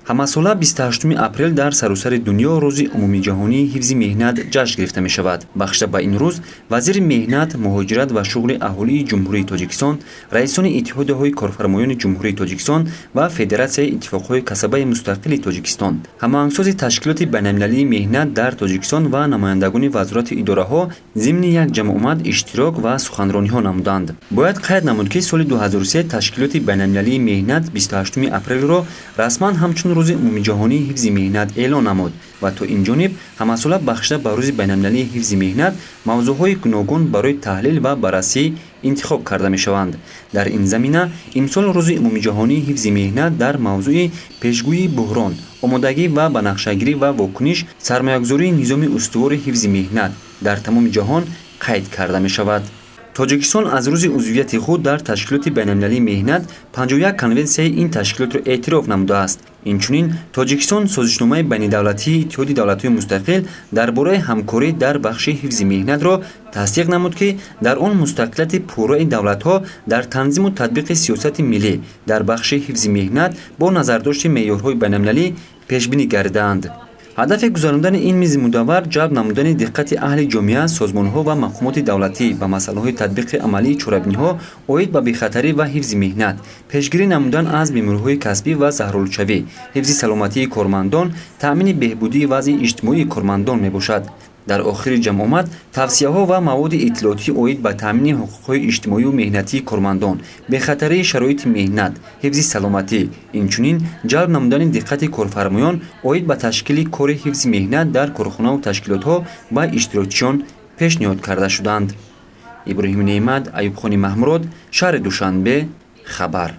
Ҳамасола 28 апрел дар саросари дунё Рӯзи умумиҷаҳонии ҳифзи меҳнат ҷашн гирифта мешавад. Бахшида ба ин рӯз вазири меҳнат, муҳоҷират ва шуғли аҳолии Ҷумҳурии Тоҷикистон, раисони иттиҳодияҳои корфармоёни Ҷумҳурии Тоҷикистон ва Федератсияи иттифоқҳои касабаи мустақили Тоҷикистон, ҳамоҳангсози Ташкилоти байналмилалии меҳнат дар Тоҷикистон ва намояндагони вазорату идораҳо зимни як ҷамъомад иштирок ва суханрониҳо намуданд. Бояд қайд намуд, ки соли 2003 Ташкилоти байналмилалии меҳнат 28 апрелро расман ҳамчун Рӯзи умумиҷаҳонии ҳифзи меҳнат эълон намуд ва то ин ҷониб ҳамасола бахшида ба Рӯзи байналмилалии ҳифзи меҳнат мавзӯъҳои гуногун барои таҳлил ва баррасӣ интихоб карда мешаванд. Дар ин замина имсол Рӯзи умумиҷаҳонии ҳифзи меҳнат дар мавзӯи пешгӯии буҳрон, омодагӣ ва банақшагирӣ ва вокуниш, сармоягузории низоми устувори ҳифзи меҳнат дар тамоми ҷаҳон қайд карда мешавад. Тоҷикистон аз рӯзи узвияти худ дар Ташкилоти байналмилалии меҳнат 51 конвенсияи ин ташкилотро эътироф намудааст. Инчунин Тоҷикистон созишномаи байнидавлатии Иттиҳоди давлатҳои мустақил дар бораи ҳамкорӣ дар бахши ҳифзи меҳнатро тасдиқ намуд, ки дар он мустақилияти пурраи давлатҳо дар танзиму татбиқи сиёсати миллӣ дар бахши ҳифзи меҳнат бо назардошти меъёрҳои байналмилалӣ пешбинӣ гардидаанд. Ҳадафи гузарондани ин мизи мудаввар ҷалб намудани диққати аҳли ҷомеа, созмонҳо ва мақомоти давлатӣ ба масъалаҳои татбиқи амалии чорабиниҳо оид ба бехатарӣ ва ҳифзи меҳнат, пешгирӣ намудан аз бемориҳои касбӣ ва заҳролудшавӣ, ҳифзи саломатии кормандон, таъмини беҳбудии вазъи иҷтимоии кормандон мебошад. Дар охири ҷамъомад тавсияҳо ва маводи иттилоотӣ оид ба таъмини ҳуқуқҳои иҷтимоию меҳнатии кормандон, бехатарии шароити меҳнат, ҳифзи саломатӣ, инчунин ҷалб намудани диққати корфармоён оид ба ташкили кори ҳифзи меҳнат дар корхонаву ташкилотҳо ба иштирокчиён пешниҳод карда шуданд. Иброҳим Неъмат, Аюбхони Маҳмурод, шаҳри Душанбе, хабар.